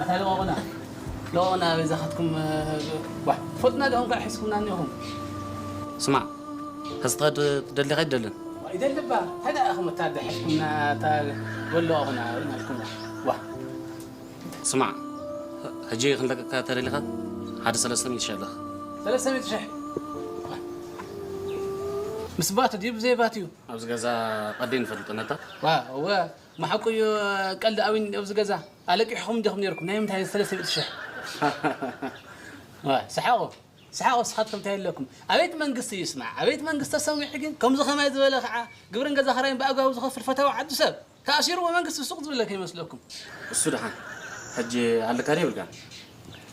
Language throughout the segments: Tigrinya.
ኣታ ለዋቑና፣ ለዋቑና በዛኻትኩም፣ ዋ፣ ፈልጥና ዲኹም ከዓ ሒዝኩምና እኒኹም? ስማዕ፣ ኸዚ ትኸድ ትደሊ ኸይድ ደልን? ዋ፣ ይደሊ እባ፣ እንታይ ደኣ ኢኹም እታ ሒዝኩምና፣ እታ በል ለዋቑና ኢልናልኩም። ዋ። ስማዕ፣ ሕጂ ክንለቀካ ተደሊኻ ሓደ ሰለስተ ሚእቲ ሽሕ ኣለኻ። ሰለስተ ሚእቲ ሽሕ? ዋ። ምስ ባት ድዩ ብዘይ ባት እዩ? ኣብዚ ገዛ ቀዲ ንፈልጥ ነታ። ዋ፣ እወ፣ መሓቁ እዩ፣ ቀልዲ ኣዊን ኣብዚ ገዛ። ኣለቂሕኹም ዲኹም ነይርኩም? ናይ ምንታይ ሰለስተ ሚእቲ ሽሕ? ዋ፣ ሰሓቑ፣ ሰሓቑ፣ ንስኻትኩም እንታይ ኣለኩም? ኣቤት መንግስቲ እዩ፣ ስማዕ፣ ኣቤት መንግስቲ ተሰሚዑ ግን፣ ከምዚ ከማይ ዝበለ ከዓ ግብርን ገዛ ኽራይን ብኣግባቡ ዝኸፍል ፈታዊ ዓዱ ሰብ፣ ተኣሲሩ መንግስቲ ሱቕ ዝብለካ ይመስለኩም? እሱ ደሓን፣ ሕጂ ኣለካ ዶ የብልካን?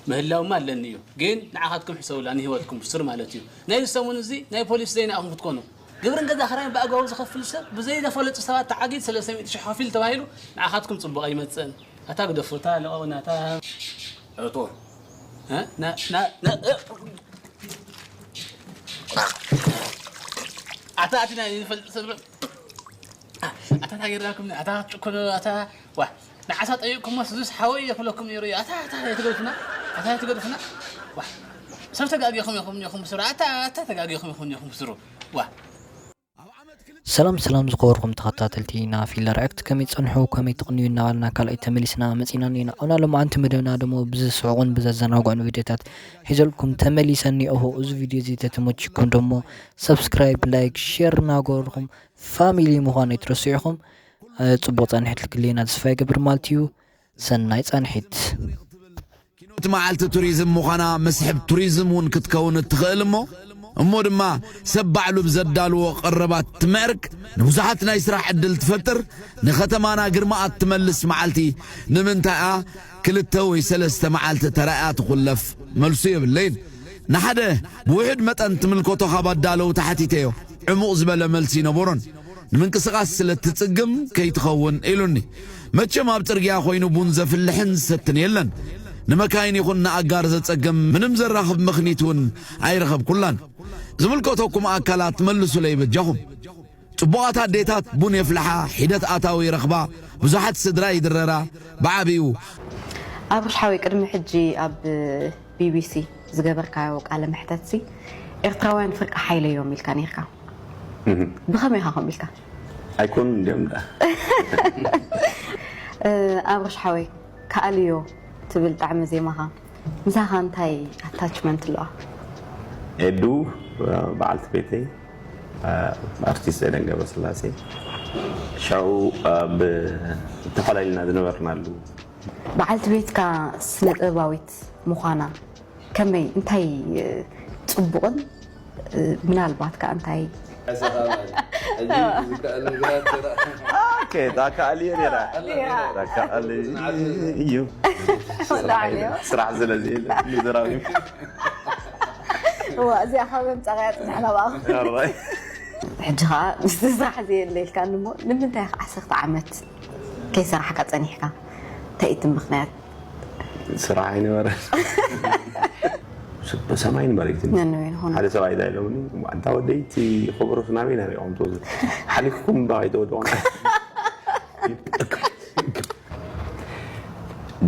ምህላውማ ኣለኒ እዩ፣ ግን ንዓኻትኩም ሕሰቡላ፣ ንህይወትኩም ብሱር ማለት እዩ። ናይ ሰሙን እዚ ናይ ፖሊስ ዜና ኢኹም ክትኮኑ። ግብርን ገዛ ኽራይን ብኣግባቡ ዝኸፍል ሰብ ብዘይ ዘፈለጡ ሰባት ተዓጊት ሰለስተ ሚእቲ ሽሕ ከፊል ተባሂሉ ንዓኻትኩም ጽቡቕ ኣይመጽእን። ኣታ ግደፉ፣ እታ ለቐቑና፣ እታ እቶ። እ? ና-፣ ና-፣ ና-፣ እ-፣ ኣታ፣ ኣቲ ናይ ዝፈልጥ ሰብ፣ ኣታ፣ እንታይ ገይርናኩም? ኣታ፣ ጭኮኖ፣ ኣታ፣ ዋ፣ ንዓሳ ጠይቅኩሞ፣ ስዙስ ሓወይ የኽለኩም ነይሩ እዩ። ኣታ፣ ኣታ፣ ኣይትገድፉና፣ ኣታ፣ ኣይትገድፉና። ዋ፣ ሰብ ተጋጊኹም ኢኹም፣ ኢኹም ስሩ። ኣታ፣ ኣታ፣ ተጋጊኹም ኢኹም፣ ኢኹም ስሩ። ዋ። ሰላም ሰላም ዝኸበርኩም ተኸታተልቲ ናፊለ ሪያክት፣ ከመይ ጸንሑ፣ ከመይ ትቕንዩ እናበልና ካልኣይ ተመሊስና መጺና እኒና። ኣብና ሎማዓንቲ መደብና ደሞ ብዝስሕቑን ብዘዘናግዑን ቪድዮታት ሒዘልኩም ተመሊሰ እኒኦኹ። እዚ ቪድዮ እዚ ተተመችኩም ደሞ ሰብስክራይብ፣ ላይክ፣ ሼር እናገበርኩም ፋሚሊ ምዃን ኣይትረስዑ ኢኹም። እ፣ ጽቡቕ ጻንሒት ልክልየና ተስፋ ይገብር ማለት እዩ። ሰናይ ጻንሒት። ኪኖት መዓልቲ ቱሪዝም ምዃና መስሕብ ቱሪዝም እውን ክትከውን እትኽእል እሞ፣ እሞ ድማ ሰብ ባዕሉ ብዘዳልዎ ቀረባት ትምዕርግ፣ ንብዙሓት ናይ ስራሕ ዕድል ትፈጥር፣ ንኸተማና ግርማኣ ትመልስ መዓልቲ ንምንታይኣ ክልተ ወይ ሰለስተ መዓልቲ ተራእያ ትኹለፍ? መልሱ የብለይን። ንሓደ ብውሑድ መጠን ትምልከቶ ካብ ኣዳለዉ ተሓቲተዮ፣ ዕሙቕ ዝበለ መልሲ ይነበሮን። ንምንቅስቓስ ስለ እትጽግም ከይትኸውን ኢሉኒ። መቸም ኣብ ጽርግያ ኮይኑ ቡን ዘፍልሕን ዝሰትን የለን። ንመካይን ይኹን ንኣጋር ዘጸግም ምንም ዘራኽብ ምኽኒት እውን ኣይረኸብኩላን። ዝምልከተኩም ኣካላት መልሱለይ በጃኹም። ጽቡቓት ኣዴታት ቡን የፍልሓ፣ ሒደት ኣታዊ ይረኽባ፣ ብዙሓት ስድራ ይድረራ፣ ብዓቢኡ። ኣብርሽ ሓወይ፣ ቅድሚ ሕጂ ኣብ ቢቢሲ ዝገበርካዮ ቃለ መሕተትሲ፣ ኤርትራውያን ፍርቂ ሓይለዮም ኢልካ ነይርካ። እህ። ብኸመይ ኢኻ ከምኡ ኢልካ? ኣይኮኑን እንድዮም ደኣ። እ፣ ኣብርሽ ሓወይ፣ ከኣልዮ ትብል ጣዕመ ዜማኻ ምሳኻ እንታይ ኣታችመንት ኣለዋ? ኤዱ፣ በዓልቲ ቤተይ፣ ኣርቲስት ኤደን ገብረስላሴ፣ ሻው ኣብ ተፈላለዩና ዝነበርናሉ። በዓልቲ ቤትካ ስነ ጥበባዊት ምዃና ከመይ፣ እንታይ፣ እ፣ ጽቡቕን፣ እ፣ ምናልባት ከኣ እንታይ? ኦኬ፣ ዳካ ኣልየ ነይራ። ዳካ ኣልዩ። ስራሕ ስለ ዝየለ፣ ንዘራዊ። እዋ፣ እዚኣ ካብ ምምጻኻ እያ ጽናሕና ብኣኹም። ኣራይ። ሕጂ ኸኣ ምስቲ ስራሕ ዘየለ ኢልካኒ እሞ፣ ንምንታይ ኸዓ ዓሰርተ ዓመት ከይሰራሕካ ጸኒሕካ? እንታይ እቲ ምኽንያት? ስራሕ ኣይነበረን። ሰማይን መሬትን። ነነዌን ሆነ። ሓደ ሰብኣይ እንታይ ኢሎምኒ፣ "ኣንታ ወደይ፣ እቲ ክብርስ ናበይ ናበይ ኢኹም ትወስዱ? ሓሊፍኩም ዶ ኣይተወድቑን?"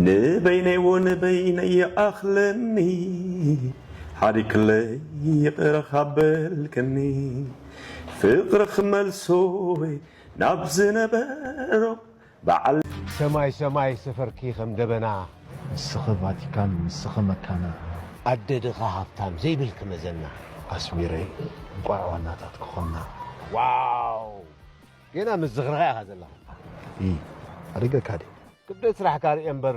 ንበይነይ ዎ ንበይነይ ይኣኽለኒ፣ ሓዲግለይ ይቕረ ካብ በልክኒ፣ ፍቕሪ ክመልሶ ናብ ዝነበሮ በዓል። ሰማይ ሰማይ ሰፈርኪ ከም ደበና፣ ንስኺ ቫቲካን፣ ንስኺ መካና። ኣደ ድኻ ሃብታም ዘይብልኪ መዘና። ኣስሚረይ፣ እንቋዕ ዋናታት ክኾና። ዋው! ገና ምስ ዝኽርኻ ኢኻ ዘለኻ። ኢ፣ ኣሪገካ ድየ? ክብደት ስራሕካ ርኤ እምበር፣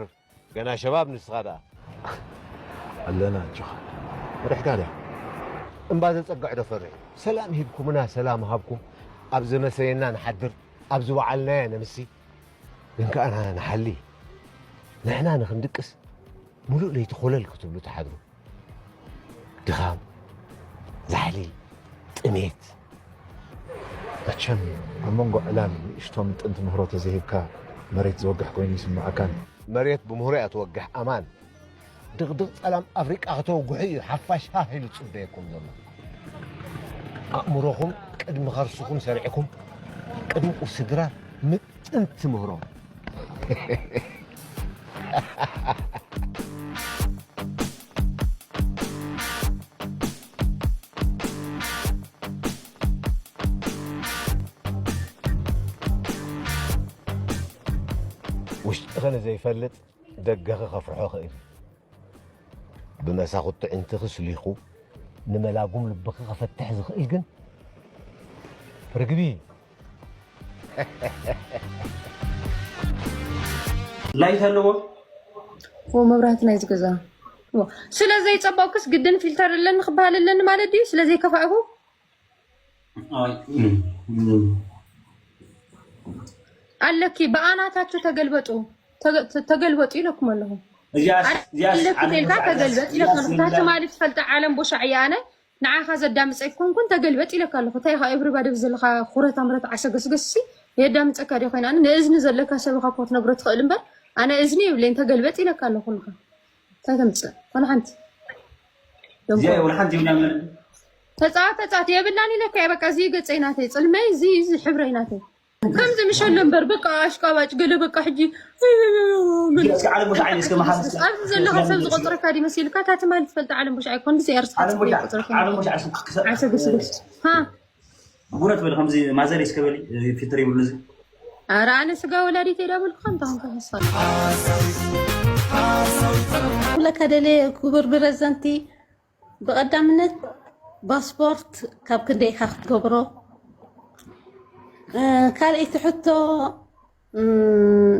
ገና ሸባብ ንስኻ ደኣ። ኣለና ኣጆኻ። ፈሪሕካ ድያ? እምባ ዘጸግዕ ዶ ፈሪሑ? ሰላም ሂብኩምና፣ ሰላም ሃብኩም። ኣብ ዝመሰየና ንሓድር፣ ኣብ ዝወዓልናዮ ነምሲ። ግን ከኣ ንሓሊ። ንሕና ንኽንድቅስ፣ ሙሉእ ለይቲ ኮለል ክትብሉ ትሓድሩ። ድኻም፣ ዛሕሊ፣ ጥሜት። መቸም ኣብ መንጎ ዕላል ንእሽቶ ምጥንቲ ምህሮ ተዘይሂብካ መሬት ዝወግሕ ኮይኑ ይስምዓካን? መሬት ብምህሮ እያ ትወግሕ ኣማን። ድቕድቕ ጸላም ኣፍሪቃ ከተውግሑ እዩ ሓፋሽ ሃህ ኢሉ ዝጽበየኩም ዘሎ። ኣእምሮኹም ቅድሚ ከርስኹም ሰሪዕኩም፣ ቅድሚ ቁርሲ ድራር ምጥንቲ ምህሮ። ውሽጥኺ ንዘይፈልጥ ደገኺ ከፍርሖ ኽእል። ብመሳኹት ጥዕንትኺ ስሊኹ ንመላጉም ልብኺ ከፈትሕ ዝኽእል ግን ርግቢ። ላይት ኣለዎ። ዎ መብራህቲ ናይዚ ገዛ ዎ። ስለ ዘይጸበቕኩስ ግድን ፊልተር ኣለኒ ክበሃል ኣለኒ ማለት ድዩ? ስለ ዘይከፋእኹ ኣለኪ ብኣናታችሁ ተገልበጡ ተገ- ተ- ተገልበጡ ኢለኩም ኣለኹ። ኣለኪ ተልካ ተገልበጥ ኢለኩም ኣለኹ። ታች ማሊ ትፈልጠ ዓለም ቦሻዕ እያ ኣነ ንዓኻ ዘዳምፀ ኣይኮንኩን ተገልበጥ ኢለካ ኣለኹ። እንታይ ኢኻ እብሪ ባደብ ዘለኻ ኩረታ ምረት ዓሰ ገስገስ ሲ የዳምፀካ ዲ ኮይና ኣነ ንእዝኒ ዘለካ ሰብ ኢኻ እኮ ትነግሮ ትኽእል እምበር ኣነ እዝኒ የብለይን ተገልበጥ ኢለካ ኣለኹ። ንኻ እንታይ ተምፅእ ኮነ ሓንቲ እዚኣ ወላ ሓንቲ ይብላ ተፃወት ተፃወት የብላን ኢለካ እየ። በቃ እዚ ገፀይ ናተይ ፅልመይ እዚ እዚ ሕብረይ ናተይ ከምዚ ምሸሎ እምበር በቃ ኣሽቃባጭ ገለ በቃ ሕጂ እስከ ዓለም ቦሻ ዓይኒ እስከ መሓስ ኣብዚ ዘለካ ሰብ ዝቆፅረካ ዲ መሲልካ እታ ትማሊ ትፈልጥ ዓለም ቦሻ ኣይኮን እዚ ኤርትራ ዓለም ቦሻ ቆፅረካ ዓለም ቦሻ ዓሰ ክሰ ዓሰ ግስግስ ሃ ጉረት በል ከምዚ ማዘር እስከ በሊ ፊልተር ይብሉ እዚ ኧረ ኣነ ስጋ ወላዲት እየ ዳበልኩ ከምታ ኮንካ ተስፋ ክብለካ ደልየ ክቡር ፕረዚደንቲ ብቐዳምነት ፓስፖርት ካብ ክንደይ ኢኻ ክትገብሮ? እ፣ ካልኣይቲ ሕቶ እም፣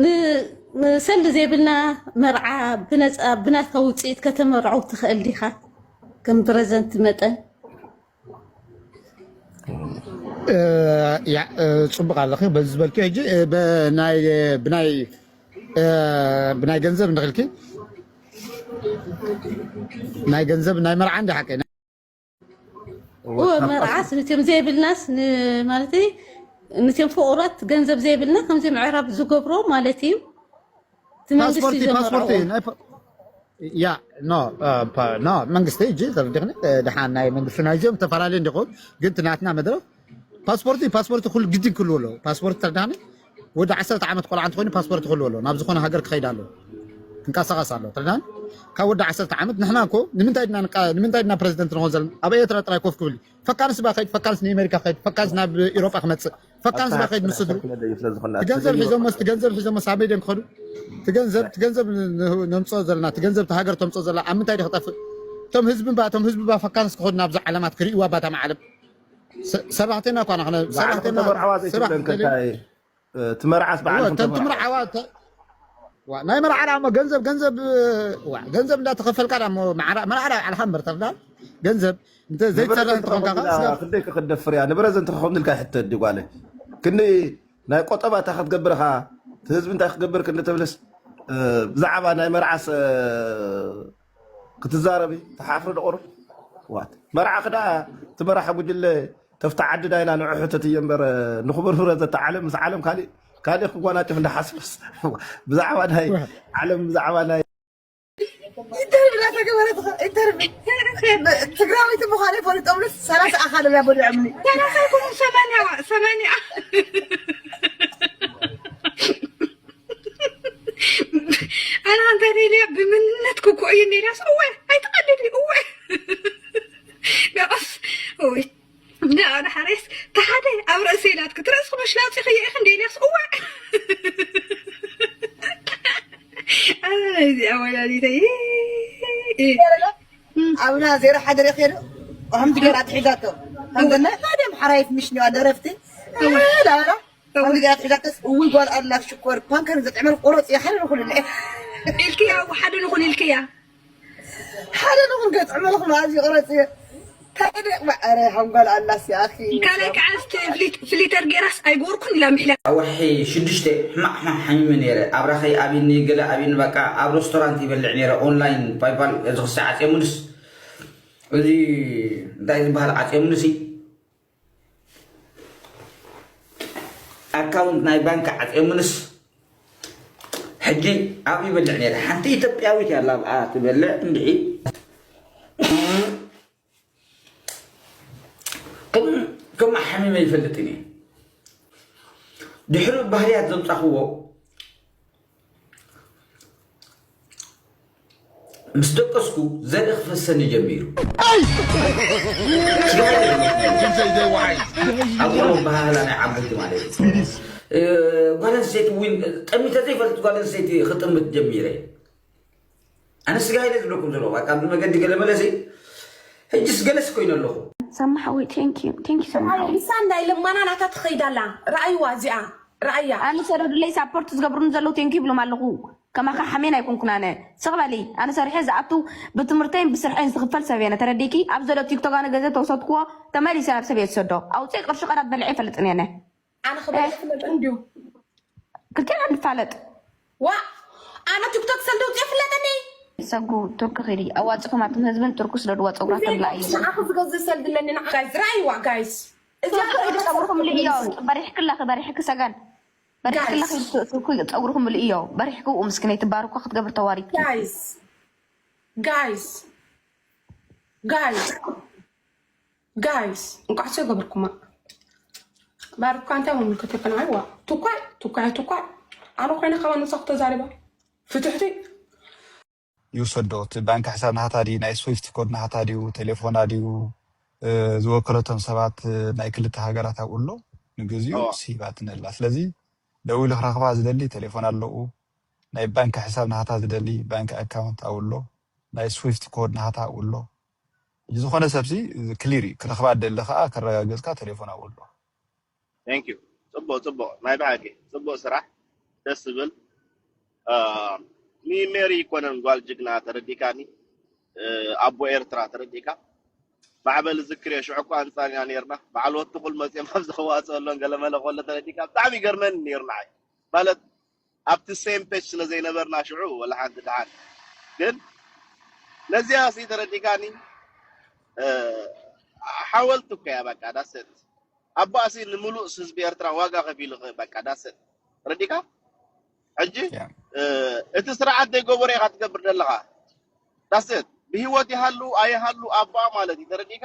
ን- ንሰልዲ ዘይብልና መርዓ ብነፃ ብናትካ ውፅኢት ከተመርዖ ትኽእል ዲኻ? ከም ፕረዘንት መጠን እ፣ ያ፣ እ፣ ጽቡቕ ኣለኺ። በዚ ዝበልኪ ሕጂ፣ እ፣ ብናይ፣ ብናይ፣ እ፣ ብናይ ገንዘብ እንድኽልኪ ናይ ገንዘብ ናይ መርዓ እንዲ ሓቀ እወ መርዓስ ንትም ዘይብልናስ ን- ማለት ንትም ፍቑራት ገንዘብ ዘይብልና ከምዚ ምዕራብ ዝገብሮ ማለት እዩ። እቲ መንግስቲ ፓስፖርቲ ፓስፖርቲ ዝመርዖ ናይ ፓ- ያ ኖ እ፣ ፓ- ኖ መንግስቲ እጂ ተረዲኽኒ እ፣ ድሓን ናይ መንግስቲ ናይዚኦም ዝተፈላለዩ እንዲኹም ግን እቲ ናትና መድረኽ ፓስፖርቲ ፓስፖርቲ ኩሉ ግድን ክህልዎ ኣለዎ ፓስፖርቲ ተረዳኒ ወዲ ዓሰርተ ዓመት ቆልዓ እንተኾይኑ ፓስፖርቲ ክህልዎ ኣለዎ ናብ ዝኾነ ሃገር ክኸይድ ኣለዎ ክንቀሳቐስ ኣለዎ ተረዳኒ ካብ ወዲ ዓሰርተ ዓመት ንሕና እኮ ንምንታይ ድና ንቃ- ንምንታይ ድና ፕረዚደንት ንኾን ዘለና ኣብ ኤርትራ ጥራይ ኮፍ ክብል እዩ ፈካንስ ባ ከይድ ፈካንስ ንኤሜሪካ ከይድ ፈካንስ ናብ ኢሮጳ ክመፅእ ፈካንስ ባ ከይድ ምስ ስድሩ ትገንዘብ ሒዞሞስ ትገንዘብ ሒዞሞስ ኣበይ ደን ክኸዱ ትገንዘብ ትገንዘብ ነምፅኦ ዘለና ትገንዘብ ሃገር ተምፅኦ ዘላ ኣብ ምንታይ ዲ ክጠፍእ እቶም ህዝቢ ባ እቶም ህዝቢ ባ ፈካንስ ክኸዱ ናብዚ ዓለማት ክርእይዋ ባታ ዓለም ሰራሕተና እኳ ንሕነ ሰራሕተና ተመርዓዋ ዘይትብለን ከንታይ ትመርዓስ በዓል ተምትምርዓዋ ናይ መርዓ ዳሞ ገንዘብ ገንዘብ ዋ ገንዘብ እንዳተኸፈልካ ዳሞ መርዓ ዳሞ ዓልኻ እምበር ተርዳ ገንዘብ እንተ ዘይትሰርሕ እንተኾንካ ከዓ ስጋብ ክንደይ ክክደፍር እያ ንብረት እንተ ክኸውን ኢልካ ይሕተት ድዩ ጓለይ ክንዲ ናይ ቆጠባ እንታይ ክትገብር ኢኻ እቲ ህዝቢ እንታይ ክገብር ክንዲ ትብልስ ብዛዕባ ናይ መርዓስ ክትዛረቢ ትሓፍሪ ዶ ቁሩብ ዋት መርዓ ክዳ እቲ መራሒ ጉጅለ ተፍቲ ዓዲ ዳይና ንዑ ሕተት እየ እምበር ንኽቡር ፍረ ዘተዓለም ምስ ዓለም ካሊእ ካሊእ ክጓናጨፍ እንዳሓስብስ ብዛዕባ ናይ ዓለም ብዛዕባ ናይ ኢንተርቪ እናተገበረ ኢንተርቪ ትግራዊት ምዃነ ይፈልጦምስ ሰላሳ ኣኻል እያ በሊዖምኒ ሰላሳ ይኩኑ ሰማንያ ሰማንያ ኣነ ኣንተ ኔልያ ብምንነት ክኮ እዩ ኔልያስ እወ ኣይትቐልድ እወ ነቐስ እወ እንዳ ኣነ ሓሬስ ተሓደ ኣብ ርእሰይ ናትክ ትርእስ ክመሽላፂ ክየ ኢኽ እንደ ኤልያስ እወ ኣነ ናይዚ ኣወላሊተይ ኣብና ዜሮ ሓደ ርኢኸ ዶ ከምዚ ገይራ ትሒዛቶ ከምዚ ናይ ሓደ ኣምሓራይት ምሽ ኒዋ ደረፍቲ ላላ ከምዚ ገይራ ትሒዛቶስ እውይ ጓል ኣላ ሽኮር ፓንከር ዘጥዕመል ቆረፅ እየ ሓደ ንኹልለ ኢልክያ እው ሓደ ንኹን ኢልክያ ሓደ ንኹን ገጥዕመልኹም ኣብዚ ቆረፅ እየ ካደ ማዕረ ሓንጓል ኣላስ ኣኺ ካልኣይ ከዓ እስቲ ፍሊተር ጌራስ ኣይጎርኩን ኢላ ምሕላ ኣዋሒ ሽዱሽተ ሕማቕ ሕማቕ ሓሚመ ነይረ ኣብራኸይ ኣብኒ ገለ ኣብኒ በቃ ኣብ ሬስቶራንት ይበልዕ ነይረ ኦንላይን ፓይፓል እዚ ክሳዕ ዓፅየሙንስ እዚ እንታይ ዝበሃል ዓፅየሙንሲ ኣካውንት ናይ ባንክ ዓፅየሙንስ ሕጂ ኣብ ይበልዕ ነይረ ሓንቲ ኢትዮጵያዊት ያላ ኣብኣ ትበልዕ እንድዒ ከም ሓሚመ ይፈልጥን እየ ድሕሪ ባህርያት ዘምጻኽዎ ምስ ደቀስኩ ዘርኢ ክፈሰኒ ጀሚሩ። ስጋይ ኣብ ባህላ ናይ ዓበይቲ ማለት እዩ። እ፣ ጓል ኣንስተይቲ እውን ጠሚተ ዘይፈልጥ ጓል ኣንስተይቲ ክጥምት ጀሚረ። ኣነ ስጋ ኢለ ዝብለኩም ዘለኹ፣ በቃ፣ ብመገዲ ገለ መለሲ፣ ሕጅስ ገለስ ኮይነ ኣለኹ። ሰማ ሓወይ፣ ቴንክ ዩ፣ ቴንክ ዩ ሰማ ሓወይ። ንሳ እንዳይ ለማና ናታ ትኸይድ ኣላ። ረኣይዋ እዚኣ፣ ረኣያ። ኣነ ሰረዱለይ ሳፖርት ዝገብሩኒ ዘለዉ ቴንክ ዩ ይብሎም ኣለኹ። ከማኻ ሓሜን ኣይኮንኩን ኣነ። ስቕ በሊ። ኣነ ሰሪሐ ዝኣቱ ብትምህርተይን ብስርሐይን ዝኽፈል ሰብ እየ። ተረዲእኪ? ኣብ ዘሎ ቲክቶክ ኣነ ገንዘብ ተውሰድክዎ ተመሊሰ ናብ ሰብ እየ ዝሰዶ። ኣውፅእ ቅርሺ ቀዳት በልዐ ይፈልጥን እየ ኣነ። ኣነ ክበልዕ ፍለጥ እንድዩ። ክልቴና ንፋለጥ። ዋ ኣነ ቲክቶክ ሰልደ ውፅእ ፍለጠኒ። ሰጉ ቱርኪ ኺዲ ኣዋፅኹም ኣቱም ህዝብን ቱርኪ ስደድዋ ፀጉራ ተብላ እዩ። ንዓኺ ዝገዝእ ሰልዲ ኣለኒ ንዓ ጋይስ ረኣይዋ ጋይስ። እዚኣ ጸጉርኩም ልእዮ በሪሕክላ በሪሕክ ሰገን በሪሕክላ ቱርኪ ጸጉርኩም ልእዮ በሪሕክ ኡ ምስክነይ ትባርኮ ክትገብር ተዋሪድ ጋይስ ጋይስ ጋይስ ጋይስ እንኳዕ ሰ ገበርኩማ ባርኳ እንታይ ምምልከተክን ኣይዋ ትኳዕ ትኳዕ ትኳዕ ኣነ ኮይነ ካባ ንሳ ክተዛሪባ ፍትሕቲ ይውሰዶ እቲ ባንክ ሕሳብ ናህታ ድዩ ናይ ስዊፍት ኮድ ናህታ ድዩ ቴሌፎና ድዩ ዝወከለቶም ሰባት ናይ ክልተ ሃገራት ኣብኡ ኣሎ ንግዚኡ ስሂባትን ኣላ ስለዚ ደዊሉ ክረኽባ ዝደሊ ቴሌፎን ኣለኡ ናይ ባንክ ሕሳብ ናህታ ዝደሊ ባንክ ኣካውንት ኣብኡ ኣሎ ናይ ስዊፍት ኮድ ናህታ ኣብኡ ኣሎ ዝኾነ ሰብሲ ክሊር እዩ ክረኽባ ደሊ ከዓ ከረጋገፅካ ቴሌፎን ኣብኡ ኣሎ Thank you ፅቡቅ ፅቡቅ ናይ ብሓቂ ፅቡቅ ስራሕ ደስ ዝብል ኒሜሪ ይኮነን ጓል ጅግና ተረዲካኒ ኣቦ ኤርትራ ተረዲካ ማዕበል ዝክር ሽዑ እኳ ኣንፃርና ነርና በዓል ወትኩል መፅኦም ኣብ ዘዋፅአሎን ገለመለ ከሎ ተረዲካ ብጣዕሚ ይገርመን ነይሩ ንዓይ ማለት ኣብቲ same page ስለ ዘይነበርና ሽዑ ወላ ሓንቲ ደሓን ግን ነዚኣ ሲ ተረዲካኒ ሓወልቲ እኮ እያ በቃ ዳሰት ኣቦኣሲ ንምሉእ ህዝቢ ኤርትራ ዋጋ ከፊሉ በቃ ዳሰት ረዲካ ሕጂ እቲ ስርዓት ዘይገበሮ ኢካ ትገብር ዘለካ ዳሰት ብሂወት ይሃሉ ኣይሃሉ ኣቦኣ ማለት እዩ ተረዲካ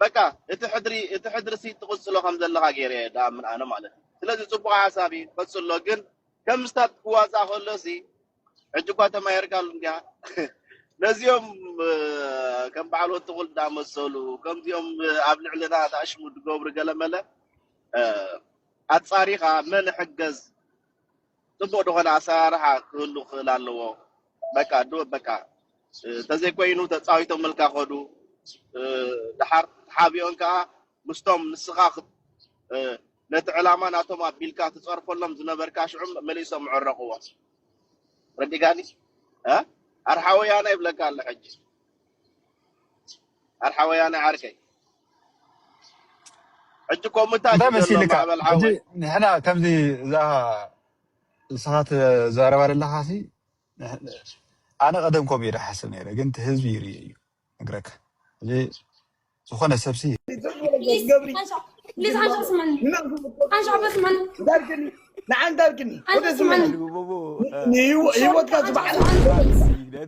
በቃ እቲ ሕድሪ እቲ ሕድሪ ሲ ትቕጽሎ ከም ዘለኻ ገይረ እየ ድኣምን ኣነ ማለት እዩ ስለዚ ጽቡቕ ሓሳብ እዩ ቀጽሎ ግን ከም ስታት ክዋጻእ ከሎ ሲ ሕጂ እኳ ተማሂርካሉ እንዲያ ነዚኦም ከም በዓል ወትኹል ዝኣመሰሉ ከምዚኦም ኣብ ልዕልና ተኣሽሙ ዝገብሩ ገለመለ ኣጻሪኻ መን ሕገዝ ጽቡቕ ዝኾነ ኣሰራርሓ ክህሉ ክኽእል ኣለዎ። በቃ ዶ በቃ ተዘይኮይኑ ተፃዊቶምልካ ከዱ ድሓር ተሓቢኦን ከዓ ምስቶም ንስኻ ነቲ ዕላማ ናቶም ኣቢልካ ትፀርፈሎም ዝነበርካ ሽዑ መሊሶም ምዕረቕዎ ረዲጋኒ ኣርሓ ወያነ ይብለካ ኣሎ ሕጂ ኣርሓ ወያነ ዓርከይ ሕጂ ኮምታ እንታይ መሲልካ ንሕና ከምዚ እዛ ንስኻ ትዛረባ ዘለኻ ሲ ኣነ ቀደም ከምኡ ኢለ ሓስብ ነይረ ግን እቲ ህዝቢ ይርኢ እዩ ነግረካ እዚ ዝኾነ ሰብሲ ንዓንዳርግኒ ወደ ስመኒ ህይወትካ ዝበዓል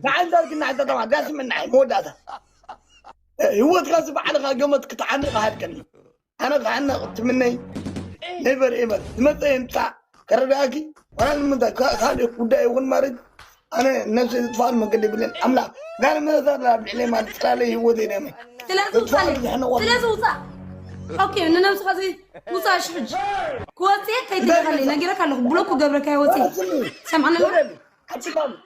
ንዓንዳርግኒ ዓንዳተማ ዳስመና መወዳእታ ህይወትካ ዝበዓልኻ ገመት ክትዓንቕ ሃድቀኒ ኣነ ክዓነቕ ትምነይ ነበር ኤበር ዝመፀ የምፃእ ከረዳእኪ ዋላ ንምንታይ ካልእ ጉዳይ ይኹን ማለት ኣነ ነብሰ ዝጥፋል መንገዲ የብለን ኣምላኽ ጋር መዛር ኣብ ልዕለ ማለት ፅላለይ ህይወት የደመ ስለዚ ውፃእ ኦኬ ንነብስኻ ዘይ ውፃእ ሽሕጅ ክወፅእ ከይትደኸለይ ነጊረካ ኣለኹ ብሎኩ ገብረካ ይወፅእ ሰምዓና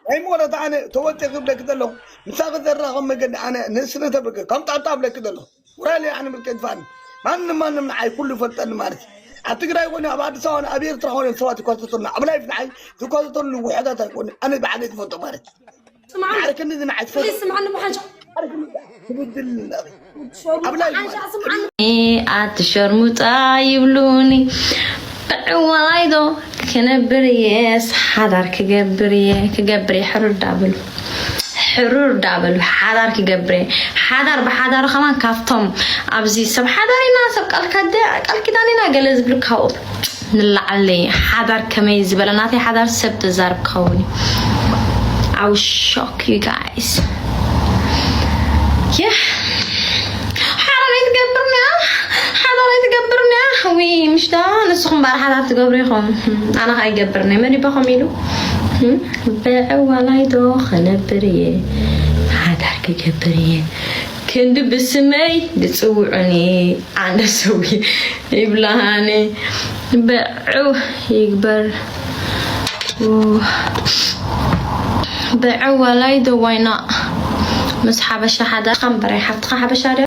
ናይ ሞለት ኣነ ተወፂ ክብለክ ዘለኹ ምሳኺ ዘራኸብ መገዲ ኣነ ንስሪ ተብልክ ከም ጣጣ ብለክ ዘለኹ ውራለ ኣነ ምልከ ይድፋኒ ማንም ማንም ንዓይ ኩሉ ይፈልጠኒ ማለት ኣብ ትግራይ ኮነ ኣብ ኣዲስ ኣበባ ኣብ ኤርትራ ኮነ ሰባት ይኳተተሉ ኣብ ላይፍ ንዓይ ዝኳተተሉ ውሕዳት ኣይኮነ ኣነ ብዓለ ዝፈልጦ ማለት ዓርከኒ ዝንዓይ ትፈልጦ ስምዓኒ ብሓንሻ ትብድል ኣብ ኣቲ ሸርሙጣ ይብሉኒ ብዕዋላይዶ ክነብር እየስ ሓዳር ክገብር እየ ክገብር እየ ሕሩር ዳበሉ ሕሩር ዳበሉ ሓዳር ክገብር እየ ሓዳር ብሓዳር ከማን ካብቶም ኣብዚ ሰብ ሓዳር ኢና ሰብ ቃል ኪዳን ኢና ገለ ዝብሉ ካብኡ ንላዓለይ ሓዳር ከመይ ዝበለ ናተይ ሓዳር ሰብ ተዛርብ ክኸውን I was shocked you guys yeah ሓዳር ኣይትገብርና ሓዳር ኣይትገብርና ዊ ሽታ ንስኹም ባር ሓዳር ትገብሩ ኢኹም። ኣነ ከኣ ይገብር ናይ መን ይባኹም ኢሉ። በዕዋላይ ዶ ክነብር እየ፣ ሓዳር ክገብር እየ። ክንዲ ብስመይ ዝጽውዑኒ ኣነ ሰው ይብላሃኒ። በዕው ይግበር። በዕዋላይ ዶ ዋይና ምስ ሓበሻ ሓዳር። ከም በራይ ሓፍትኻ ሓበሻ ድያ?